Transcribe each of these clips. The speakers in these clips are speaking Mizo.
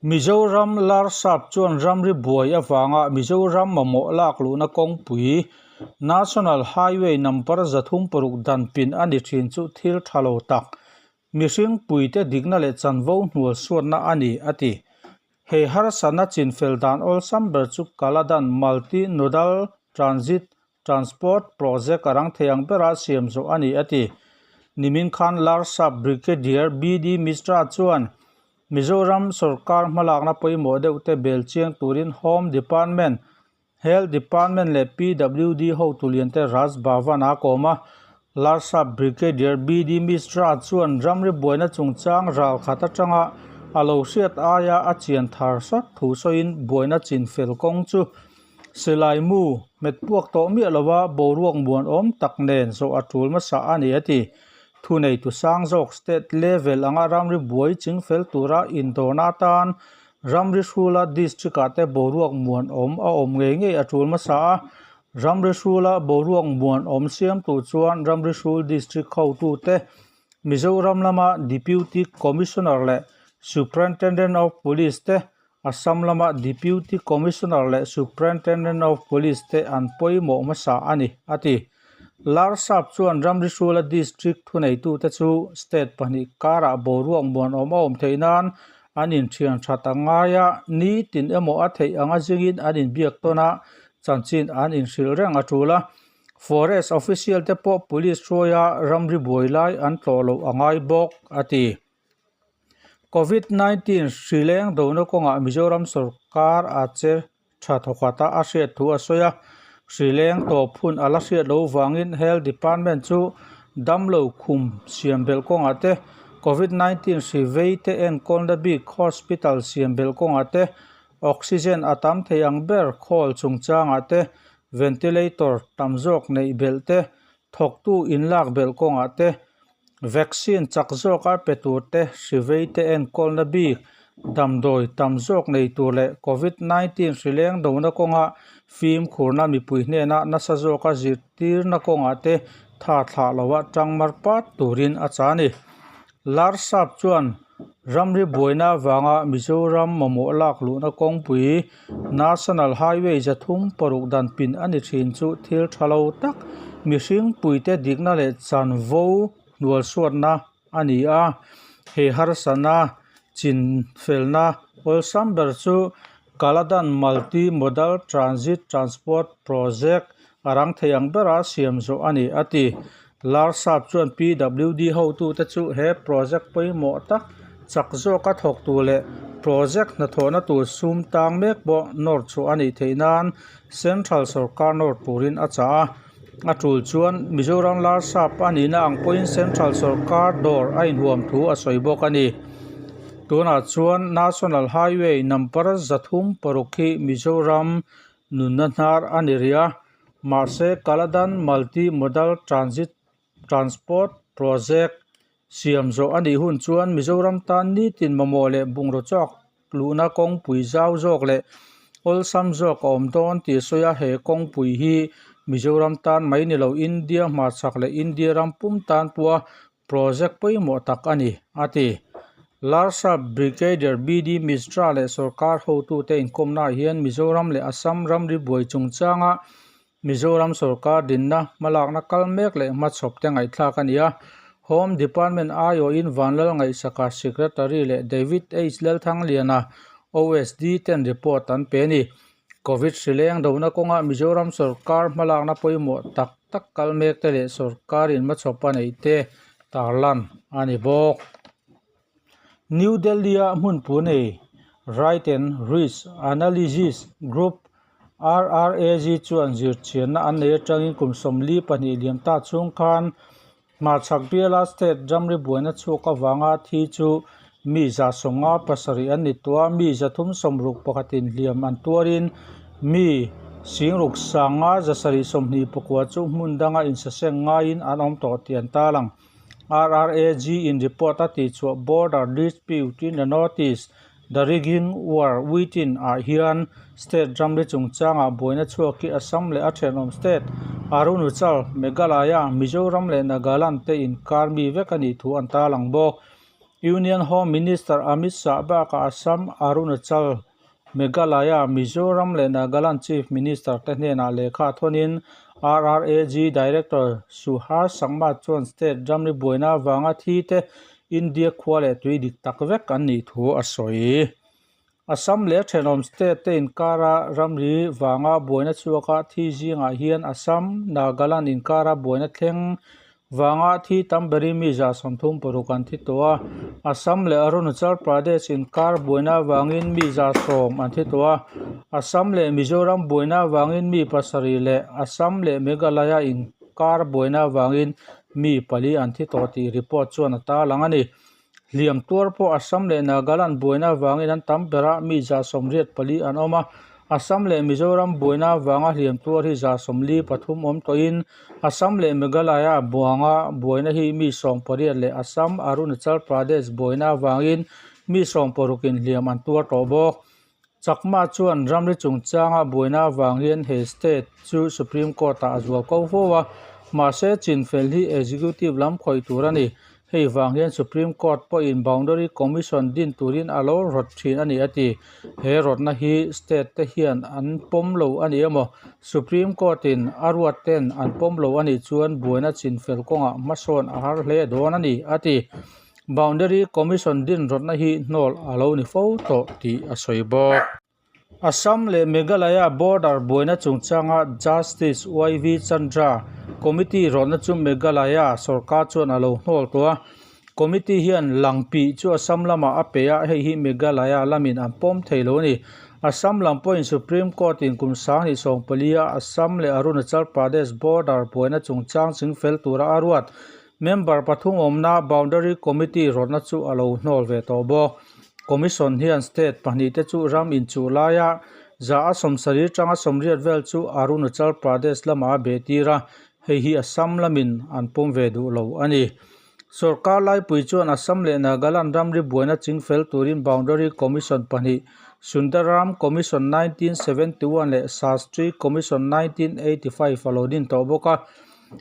Mizoram Larsap chuan ramri buai avanga Mizoram mamawh lak luhna kawngpui National Highway number 36 dan pin a ni thin chu thil tha lo tak, mihring puite dikna leh chanvo hnual suatna a ni, a ti. Hei harsatna chinfel dan awlsam ber chu Kaladan Multi Nodal Transit Transport Project a rang thei ang bera siam zawh a ni, a ti. Nimin khan Larsap Brigadier BD Mishra chuan Mizoram sorkar hmalakna pawimawh deuh te bel chiang turin Home Department, Health Department leh PWD hotu lian te Raj Bhavan a kawm a. Larsap Brigadier BD Mishra chuan ramri buaina chungchang ral khat atanga a lo hriat aia a chian thar sawt thu sawiin buaina chinfel kawng chu Silai mu hmet puak tawh miah lova boruak muanawm tak nen zawh a tul hmasa a ni a ti. Thuneitu sang zawk state level anga ramri buai chingfel tura indawrna atan ramri hrula district ah te boruak muanawm a awm ngei ngei a tul hmasa a. Ramri hrula boruak muanawm siam tur chuan ramri hrul district hotute Mizoram lama Deputy Commissioner leh Superintendent of Police te Assam lama Deputy Commissioner leh Superintendent of Police te an pawimawh hmasa a ni, a ti. Larsap chuan ramri hrula district thuneitute chu state pahnih karah boruak muanawm a awm theih nan an inthian that a ngai a, nitin emaw a theih anga zingin an inbiak tawn a, chanchin an inhrilh reng a tul a. Forest official te pawh police hruaia ramri buai lai an tlawh loh a ngai bawk, a ti. Covid 19 hri leng dona kawngah Mizoram sorkar a che tha thawkhat a, a hriat thu a sawi a. Hri leng tawp hun a la hriat loh vangin Health Department chu damlo khum siam belh kawngah te, Covid 19 hri vei te enkawlna bik hospital siam belh kawngah te, oxygen a tam thei ang ber khawl chungchangah te, ventilator tam zawk neih belh te, thawktu inlak belh kawngah te, Vaccine chak zawka pe tur te, hri vei te enkawlna bik, damdawi tam zawk nei tur leh Covid 19 hri leng dona kawnga fimkhurna mipui hnena nasa zawka zirtirna kawngah te tha thlah loha tangmar pat turin a cha a ni. Larsap chuan ramri buaina avanga Mizoram mamawh lak luhna kawngpui National Highway 36 dan pin a ni thin chu thil tha lo tak mihring puite dikna leh chanvo hnualsuatna a ni a. He harsatna chinfelna awlsam ber chu Kaladan Multi Modal Transit Transport Project a rang thei ang bera siam zawh a ni, a ti. Larsap chuan PWD hotute chu he project pawimawh tak chak zawka thawk tur leh project hnathawhna tur sum tang mek pawh nawr chhuah a nih theih nan Central sorkar nawr turin a chah a. A tul chuan Mizoram Larsap a nihna ang pawhin Central sorkar dawr a inhuam thu a sawi bawk a ni. Tunah chuan National Highway number 36 hi Mizoram nunna hnar a ni rih a. Mahse, Kaladan Multi Modal Transit Transport Project siam zawh a nih hun chuan Mizoram tan nitin mamawh leh bungraw chawk luhna kawngpui zau zawk leh awlsam zawk a awm dawn tih sawi a, he kawngpui hi Mizoram tan mai ni lo India hmarchhak leh India ram pum tan pawha Project pawimawh tak a ni, a ti. Larsap Brigadier BD Mishra leh sorkar hotute inkawmnaah hian Mizoram leh Assam ramri buai chungchanga Mizoram sorkar dinna hmalakna kal mek leh hmachhawp te ngaihthlak a ni a. Home Department aiawhin Vanlal Ngaihsaka Secretary leh David H Lalthangliana OSD ten report an pe a ni. Covid hri leng dona kawnga Mizoram sorkar hmalakna pawimawh tak tak kal mek te leh sorkar in hmachhawp a neih te tarlan a ni bawk. New Delhi a hmunpui nei Right and Risk Analysis Group, RRAG, chuan zirchianna an nei atangin kum 42 liam ta chhung khan Hmarchhak biala state ramri buaina chhuak avanga thi chu mi 57 an ni tawh a, mi 361 in hliam an tuarin mi 65,729 chu hmun danga insaseng ngaiin an awm tawh tih an tarlang. RRAG in report a tihchhuah Border Dispute in the Northeast, The Rigging War Within ah hian state ramri chungchangah buaina chhuak hi Assam leh a thenawm state Arunachal, Meghalaya, Mizoram leh Nagaland te inkar mi vek a nih thu an tarlang bawk. Union Home Minister Amit Shah bakah Assam, Arunachal, Meghalaya, Mizoram leh Nagaland Chief Minister te hnenah lehkha thawnin RRAG Director Suhas Sangma chuan state ramri buaina avanga thi te India khua leh tui dik tak vek an nih thu a sawi. Assam leh thenawm state te inkara ramri vanga buaina chhuaka thi zingah hian Assam, Nagaland inkara buaina thleng vanga thi tam berin mi 36 an thi tawh a, Assam leh Arunachal Pradesh inkar buaina avangin mi 10 an thi tawh a, Assam leh Mizoram buaina avangin mi pasarih leh Assam leh Meghalaya inkar buaina avangin mi pali an thi tawh tih report chuan a tarlang a ni. Hliam tuar pawh Assam leh Nagaland buaina avangin an tam ber a, mi 84 an awm a. Assam leh Mizoram buaina avanga hliam tuar hi 43 awm tawhin Assam leh Meghalaya buanga buaina hi mi 18 leh Assam, Arunachal Pradesh buaina avangin mi 16 in hliam an tuar tawh bawk. Chakma chuan ramri chungchanga buaina avang hian he state chu Supreme Court-ah a zual ko fo a, mahse chinfel hi executive lam khawih tur a ni. Hei vang hian Supreme Court pawhin Boundary Commission din turin a lo rawt thin a ni a ti. He rawtna hi state te hian an pawm lo a ni emaw, Supreme Court-in a ruat ten an pawm lo a nih chuan buaina chinfel kawngah hmasawn a har hle dawn a ni a ti. Boundary Commission din rawtna hi hnawl a lo ni fo tawh tih a sawi bawk. Assam leh Meghalaya border buaina chungchanga Justice YV Chandra Committee rawtna chu Meghalaya sorkar chuan a lo hnawl tawh a. Committee hian langpih chu Assam lamah a pe a, hei hi Meghalaya lamin an pawm thei lo a ni. Assam lam pawhin Supreme Court-in kum 2014-a Assam leh Arunachal Pradesh border buaina chungchang chingfel tura a ruat Member pathum awmna Boundary Committee rawtna chu a lo hnawl ve tawh bawk. Commission hian state pahnih te chu ram inchuh laia 170 tanga 80 vel chu Arunachal Pradesh lamah a beh tir a, hei hi Assam lamin an pawm ve duh lo a ni. Sorkar laipui chuan Assam leh Nagaland ramri buaina chingfel turin Boundary Commission pahnih, Sundaram Commission 1971 leh Shastri Commission 1985 a lo din tawh bawk a.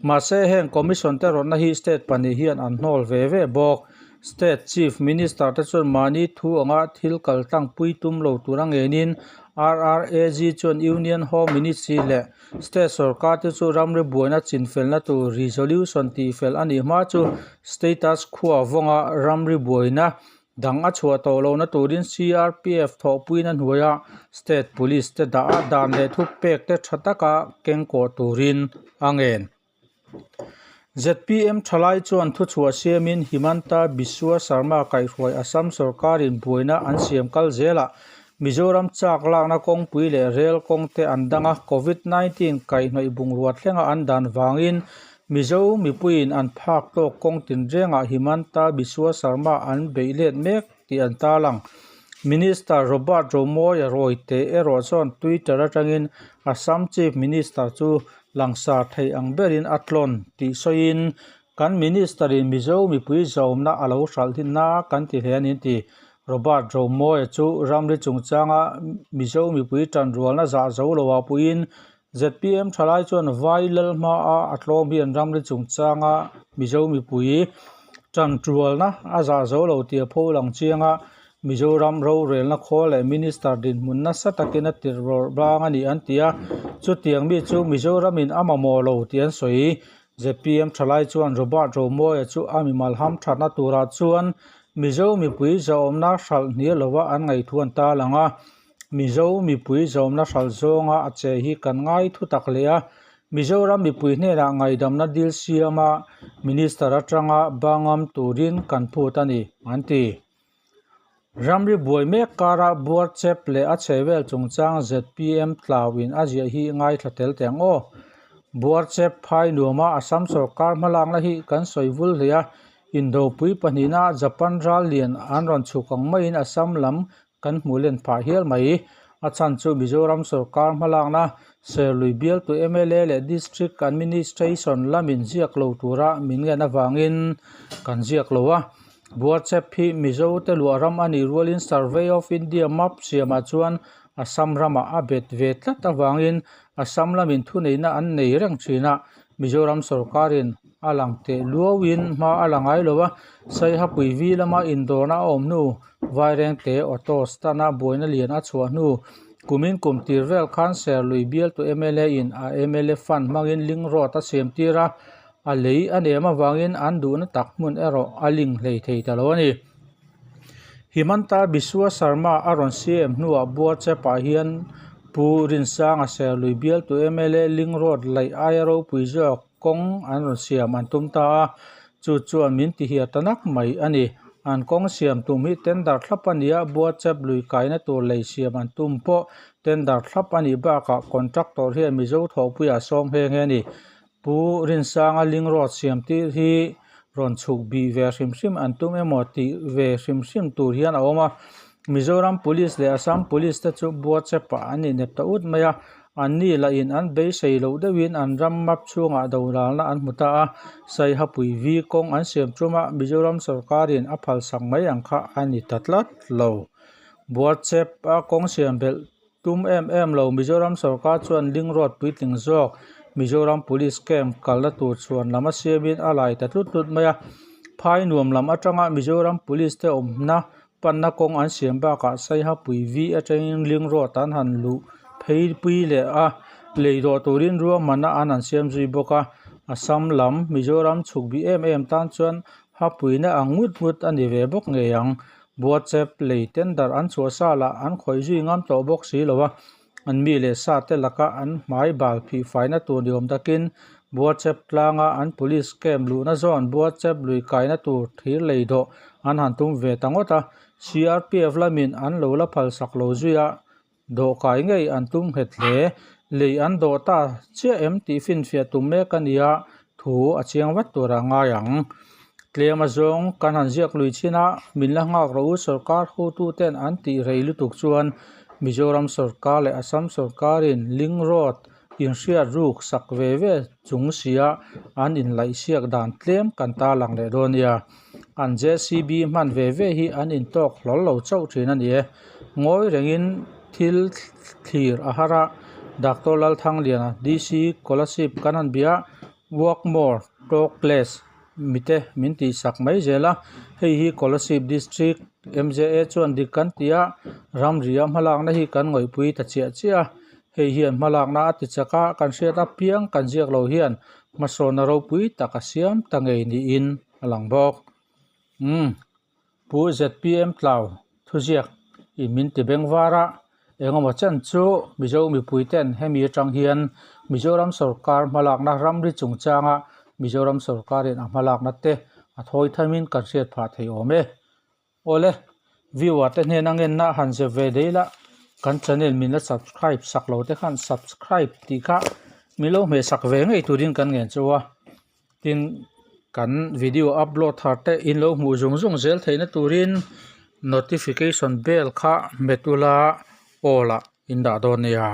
Mahse, heng Commission te rawtna hi state pahnih hian an hnawl ve ve bawk. State Chief Minister te chuan mahni thu anga thil kal tlangpui tum lo tura ngenin RRAG chuan Union Home Ministry leh State sorkar te chu ramri buaina chinfelna tur resolution tihfel a nih hma chu status quo vawnga ramri buaina Dang a chhuah tawh lohna turin CRPF thawhpuina hnuaia State Police te dah a, dan leh thupek te tha taka kengkawh turin a ngen. Zpm thalai chuan thuchhuah siamin Himanta Biswa Sarma kaihhruai Assam sorkarin buaina an siam kal zelah Mizoram chak lakna kawngpui leh rel kawng te an dang a, Covid 19 kaihhnawih bungrua thlenga an dan vangin Mizo mipuiin an phak tawk kawng tinrengah Himanta Biswa Sarma an beih let mek tih an tarlang. Minister Robert Romawia Rawite erawh chuan Twitter atangin Assam Chief Minister chu langsar thei ang berin a tlawn tih sawiin, Kan Minister-in Mizo mipui zaumna a lo hralh hi na kan ti hle a ni ti. Robert Romawia chu ramri chungchanga Mizo mipui tanrualna zah zo loah puiin zpm thalai chuan vai lal hmaa a tlawm hian ramri chungchanga Mizo mipui tanrualna a zah zo lo tih a pho lang chiang a, Mizoram rorelna khawl leh Minister dinhmun nasa takin a tirh rawrh bang a ni an ti a, chutiang mi chu Mizoramin a mamawh lo tih an sawi. Zpm thalai chuan Robert Romawia chu a mimal ham thatna turah chuan Mizo mipui zahawmna hralh hnial lova an ngaihtuah an ta lang a. Mizo mipui zahawmna hralh zawnga a che hi kan ngai thu tak leh a, Mizoram mipui hnenah ngaihdamna dil siama Minister atanga bangam turin kan phut a ni, an ti. Ramri buai mek kara Buarchep leh a chhehvel chungchang zpm tlauin a ziah hi ngaithla tel teh ang aw. Buarchep phai nuama Assam sorkar hmalakna hi kan sawi vul hle a, Indopui pahnihna Japan ral lian an rawn chhuk ang maiin Assam lam kan hmuh len phah hial mai. A chhan chu Mizoram sorkar hmalakna Serlui bialtu mla leh District Administration lamin ziak lo tura min ngen avangin kan ziak lo a. Buarchep hi Mizo te luah ram a nih rualin Survey of India map siamah chuan Assam ramah a bet ve tlat avangin Assam lamin thuneihna an nei reng thin a, Mizoram sorkarin a lang teh luauin hma a la ngai lo a, Saihapui vi lama indawrna a awm hnu Vairengte auto stand a buaina lian a chhuah hnu kumin kum tir vel khan Serlui bialtu mla in a mla fund hmangin link road a siam tir a, a lei a nem avangin an duhna tak hmun erawh a link hlei thei ta lo a ni. Himanta Biswa Sarma a rawn siam hnuah Buarchep-ah hian Pu Rinsanga Serlui bialtu mla link road laih aia ropui zawk kawng an rawn siam an tum ta a, chu chuan min ti hiar ta nak mai a ni. An kawng siam tum hi tender thlap a ni a, Buarchep lui kaina tur lei siam an tum pawh tender thlap a nih bakah contractor hian Mizo thawhpuiah sawm nghe nghe a ni. Pu Rinsanga link road siam tir hi rawn chhuk bih ve hrim hrim an tum emaw tih ve hrim hrim tur hian a awm a. Mizoram Police leh Assam Police te chu Buarchep-ah an inep ta ut mai a, anni lahin an beisei loh deuhin an ram map chhungah dolalna an hmu ta a, Saihapui vi kawng an siam tum a, Mizoram sorkarin a phalsak mai ang kha a ni ta tlat lo. Buarchep-a kawng siam belh Tum em em lo Mizoram sorkar chuan link road puitling zawk Mizoram Police Camp kalna tur chhuan lam a siamin a lai ta tlut tlut mai a. Phai nuam lam atanga Mizoram Police te awmna panna kawng an siam bakah Saihapui V atangin link road an han luh phei pui leh a, lei dawh turin ruahmanna an han siam zui bawk a. Assam lam Mizoram chhuk bih em em tan chuan hapuina ang ngut ngut a ni ve bawk ngei ang. Buatchep lei tender an chhuah sa lah an khawih zui ngam tawh bawk si lo a, an mi leh sa te laka an hmai bal phih faina tur ni awm takin Buatchep tlanga an police camp luhna zawn Buatchep lui kaina tur thir lei dawh an han tum ve ta ngawt a, CRPF lamin an lo la phalsak lo zui a, dawhkai ngei an tum nghet hle. Lei an dawh ta chiah em tih finfiah tum mek a nia, thu a chiang vat turah a ngai ang. Tlem a zawng kan han ziak lui chin a, min la nghak rawh u sorkar hotuten an tih rei lutuk chuan Mizoram sorkar leh Assam sorkarin link road inhriat ruk sak ve ve chung sia an inlaihsiak dan tlem kan tarlang leh dawn nia. An JCB hman ve ve hi an intawk hlawl lo chauh thin a ni e. Ngawi rengin thil thlir a har a, Doctor Lalthangliana, DC Kolasib kan han bia a, Work more, talk less mite min tihsak mai zel a, hei hi Kolasib District MJA chuan dik kan ti a, ramria hmalakna hi kan ngawihpui ta chiah chiah a, hei hian hmalakna a ti chak a, kan hriat apiang kan ziak lo hian hmasawnna ropui tak a siam ta ngei niin a lang bawk. Umm Pu zpm Tlau thuziak in min ti beng var a, engemaw chen chu Mizo mipui ten hemi atang hian Mizoram sorkar hmalakna ramri chungchanga Mizoram sorkarin a hmalakna te a thawi thamin kan hriat phah thei awm e. Awle, viewer te hnena ngenna han zep ve daih la, kan channel min la subscribe sak lo te khan subscribe tih kha min lo hmeh sak ve ngei turin kan ngen chu a, tin kan video upload thar te in lo hmuh zung zung zel theihna turin notification bell kha hmet ula all ah in dah dawn nia.